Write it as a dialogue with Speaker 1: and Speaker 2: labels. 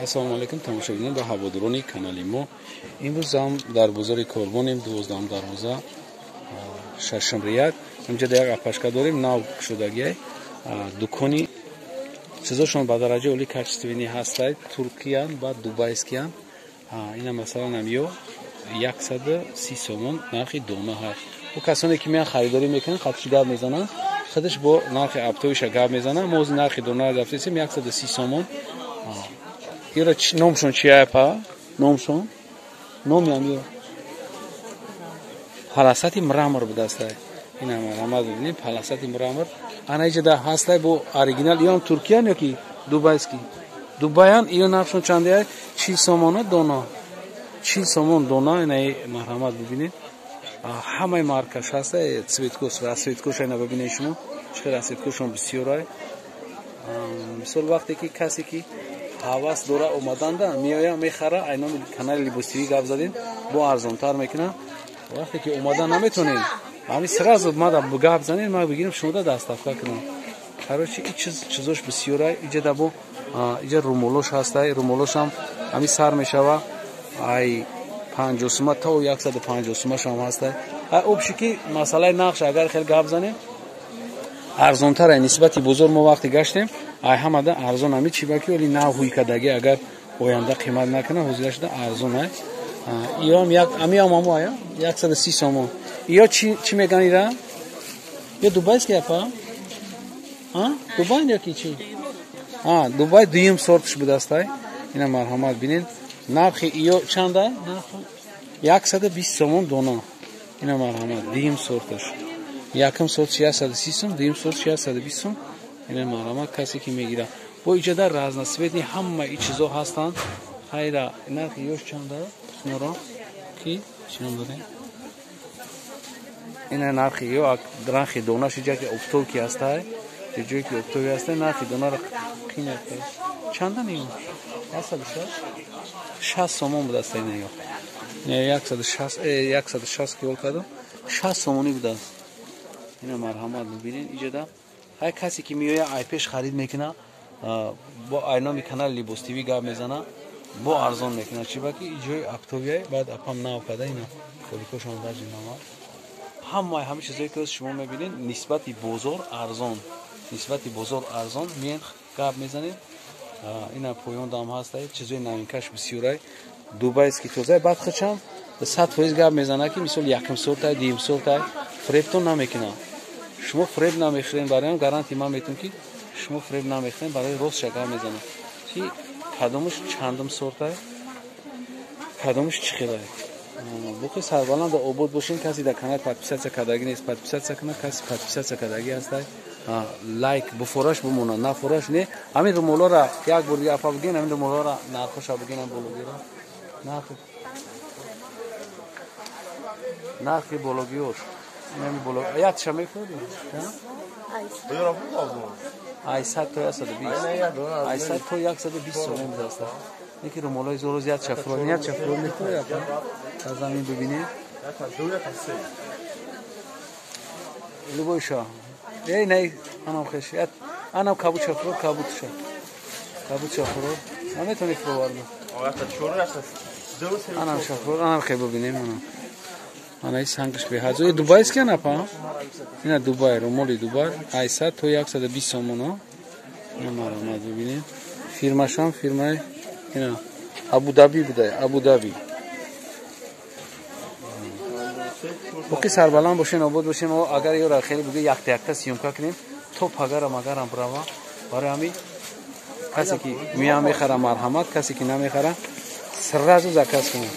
Speaker 1: Ассалому алайкум тамошобинон ва ҳаводорони канали мо. Имрӯз ҳам дар бозори Корвонем, 12 дарвоза, шашум рияд. Инҷа як апашка дорем, нав шудагиай. Дукони чизошон ба дараҷаи олӣ качественный ҳастанд, туркиян ва дубайскиян. Ина масалан ам ё 130 сомон нархи дона ҳаст. Ӯ касоне ки меан харидорӣ мекунанд, хатши гап мезананд, худаш бо нархи оптовиша гап мезанад. Мо ози нархи донара гафтесем 130 сомон. Ира номшон чия па? Номшон? Номи ам ё? Паласати мрамор будастай. Ина марҳамат бибинем, паласати мрамор. Ана иҷа да ҳастай бо оригинал, иём туркиян ё ки дубайский? Дубаян, иё нархшон чандеай? 40 сомона дона. 40 сомон дона, ина марҳамат бибинед. Ҳамаи маркаш ҳастай, цветкош, расцветкош ина бибинед шумо. Чӣ қадар расцветкошон бисёрай. Мисол вақте ки касе ки ҳавас дора омаданда меоя мехара, ай номи канали Либос ТВ гап задем, бо арзонтар мекунам. Вақте ки омадан наметонем, ҳами сразу мада гап занем, ма бигирем шумода доставка кунам. Короче, и чиз чизош бисёрай. Иҷа да бо иҷа румолош ҳастай, румолошам ҳами сар мешава ай 50 сума то 150 сумашам ҳастай. Ай общий ки масъалаи нақш агар хел гап занем, арзонтар ай нисбати бозор. Мо вақте гаштем, ай ҳамада арзон ами чи баки оли нав ҳуй кадаги, агар оянда қимат накунад, ҳозира шуда арзон ай. Иём як амиам амо ая 130 сомон. Иё чи меган ира? Ё дубайский апа? А? Дубай ё ки чи? А, Дубай дуюм сортш будастай. Ина марҳамат бинед. Нархи иё чанда? Нархи 120 сомон дона. Ина марҳамат, дуюм сорташ. Якум сорт 130 сом, дуюм сорт 120 сом. Ина марҳамат касе ки мегирад. Бо иҷода разноцветный ҳама и чизо ҳастанд. Хайра, нархи ёш чанда? Шуморо ки чӣ ном дорем? Ина нархи ё нархи донаш иҷа ки оптовки ҳастай, ҷое ки оптови ҳастай, нархи донаро қинат чанда меён? 160 60 сомон будааст ина ё. Не 160 160 кило кардам, 60 сомонӣ будааст. Ина марҳамат бибинед иҷода. Ҳар касе ки меояд ай пеш харид мекунад, бо ай номи канали Либос ТВ гап мезанад, бо арзон мекунад. Чи баки ҷои оптовияй, баъд апам нав када ина коликошон даҷи нава. Ҳамаи ҳами чизое ки шумо мебинед нисбати бозор арзон, нисбати бозор арзон. Меен гап мезанед. Ина поён дам ҳастай, чизои новинкаш бисёрай, дубайский тозай. Баъд худшам 100% гап мезанад ки мисол якум сортай, дуюм сортай, фиребтон намекунад. Шумо фиреб намехӯред, бароям гарантия ман метавонам ки шумо фиреб намехӯред, барои ростша гап мезанад ки кадомаш чандум сортай, кадомаш чӣ хелай. Боқи сарбаланд обод бошин. Касе дар канал подписаться кардагӣ нест, подписаться кунад. Касе подписаться кардагӣ ҳастай, лайк буфораш бимонад, нафораш не. Ҳамин румолора як бор дига апа бигин, ҳамин румолора нархоша бигинам бологиро. Нархи бологиёш. Нами болог. Якша мефурӯшӣ? Ай 100 то 120. Ай 100 то 120 сомон будааст. Яки румолои зороз як шафрон, як шафрон мефурӯшӣ апа? Дар замин бибинед. Любой ша. Эй, не, анам хеш. Анам кабут шафрон, кабут ша. Кабут шафрон. Наметавонӣ фурӯвард. Анам шафрон, анам хе бибинем, анам. Ана ин сангаш беҳад. Э дубайский апа? Ина Дубай, румоли Дубай, 800 то 120 сомон. Ина марҳамат бибинем. Фирмашам фирмаи ина Абу-Даби будай, Абу-Даби. Боқи сарбаланд бошен, обод бошен. Мо агар ёра хеле буги якта якта съёмка кунем, то пагара магарам брава. Барои ҳамин касе ки меа мехара марҳамат, касе ки намехара сразу заказ кунед.